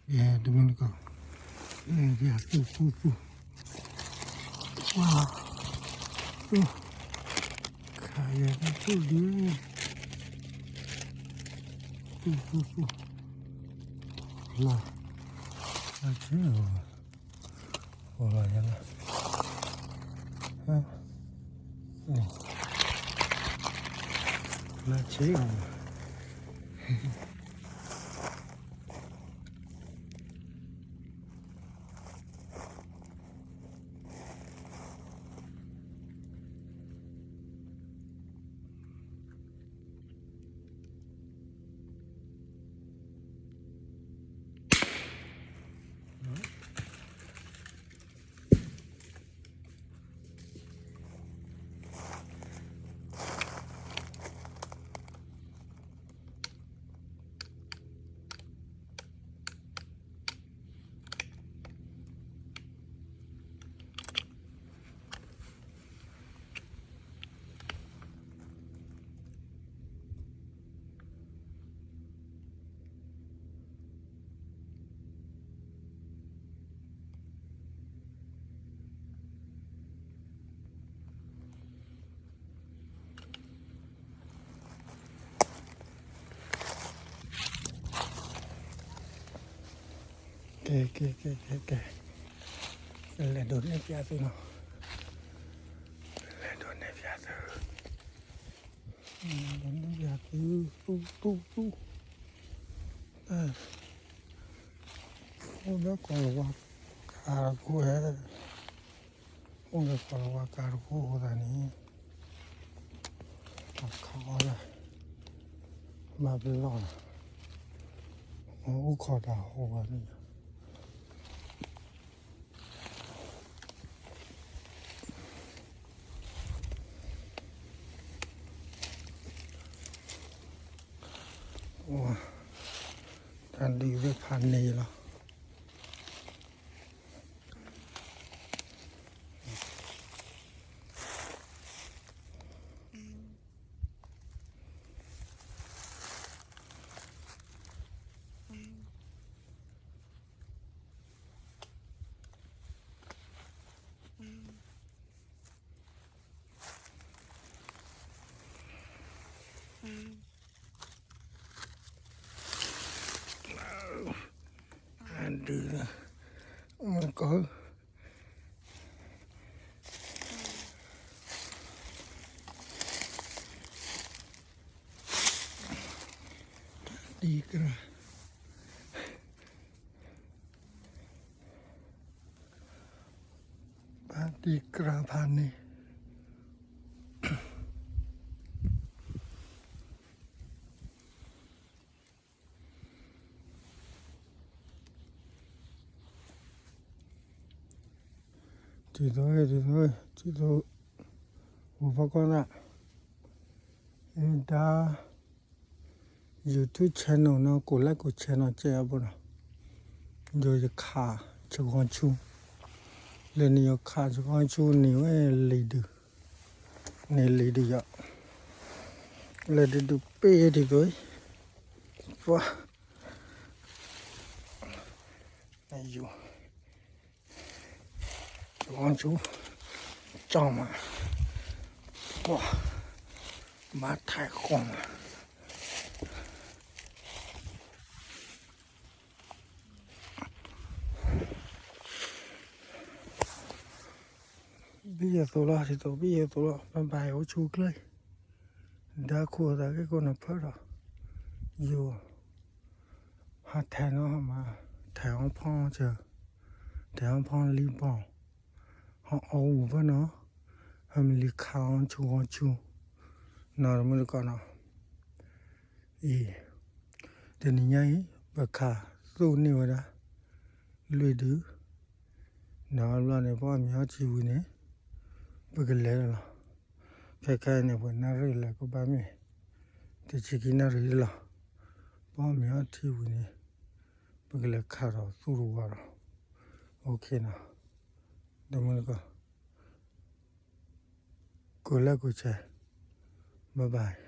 တမုၢ်တကိး, ယၤသူၣ်သူၣ်သူၣ်, ဝါ, ခါယၤသူၣ်ဒု, သူၣ်သူၣ်သူၣ်, လၢ, လၢဆ့, အိၣ်လီၤယၤလၢ, လၢဆ့, ကဲ ကဲ ကဲ ကဲ ကဲ, လဲၤဒိးန့ၢ်ပၠးသုနီၤ, လဲၤဒိးန့ၢ်ပၠးသု, လဲၤဒိးန့ၢ်ပၠးသု, သူၣ် သူၣ် သူၣ်, အိၣ်ဒီးကီၤလၤဝါကၤတခိၣ်ဧါ, အိၣ်ဒီးကီၤလၤဝါကၤတခိၣ်အဃိသတးန့ၣ်, အခးအီၣ်ဒၣ်, ဘၣ်ပလီၢ်လီၤ, အိၣ်ခိးတၢ်ဟိဝဲန့ၣ် တၢ်ဒုးသ့ၣ်ဖးန့ၢ်လီၤ. ဒုး, မ့ၢ်ကီး, တံၤကြၢး, ဘၣ်တံၤကြၢးဖးန့ၣ် တံၤသိ, တံၤသိ, တံၤသိ, အိၣ်ဖီကွၢ်သး, အဒါ YouTube channel နီၤ ကိးlikeကိးshareနီၤ ကဲအဘိနီၤ, ယိၤယခး ဆှီဆူ, လၢန့ၣ်ယခး ဆှီဆူန့ၣ်ဝဲလံၤဒုး, န့ၣ်လံၤဒုးယီၤ, လၢဒုးဒုးပ့ၢ်ဒ်သိး, ပှၤ, ယိၤ ဆူ, ကၠီမး, ပှၤ, မၤထဲးဃီမး, ဘံၣ်ယသိးလီၤ ဒ်သိး ဘံၣ်ယသိးလီၤ ဘၣ်ဘၣ်အိၣ်ဆူၣ်ချ့, ဒီးခိၣ်သးက့ၤကိးနီၤဖၢဒီး, ယိၤ ဟးထဲးနီၤမး, ထဲးအီဖီၣ်စၢၤ, ထဲးအီဖီၣ်လံဘီၣ်, ဟီၣ်အီဝူၤဖၢနီၤ, ဟဲမ့ၢ်လံခးအီဆူအီဆူ, နီၤတမုၢ်တကိးနီၤ, အံၤ, တနံၤညါအံၤ ပခးသူၣ်န့ၢ်ဝဲဒၣ်, လွံၢ်ဒုး, နီၤဘျီန့ၣ် ပအီၣ်မ့ၤအီထံဝံၤန့ၣ်, ပကလဲၤလီၤ, ခဲခါအံၤန့ၣ် ပှဲၤနၣ်ရံၣ်လၢကဘၣ်မ့ၢ်, တဆံခံနၣ်ရံၣ်လီၤ, ပအီၣ်မ့ၤအီထံဝံၤန့ၣ်, ပကလဲၤခးဒီးသူၣ်တဝီဒီး, OKနီၤ, တမုၢ်တကိး, ကိးlikeကိးshare, bye bye.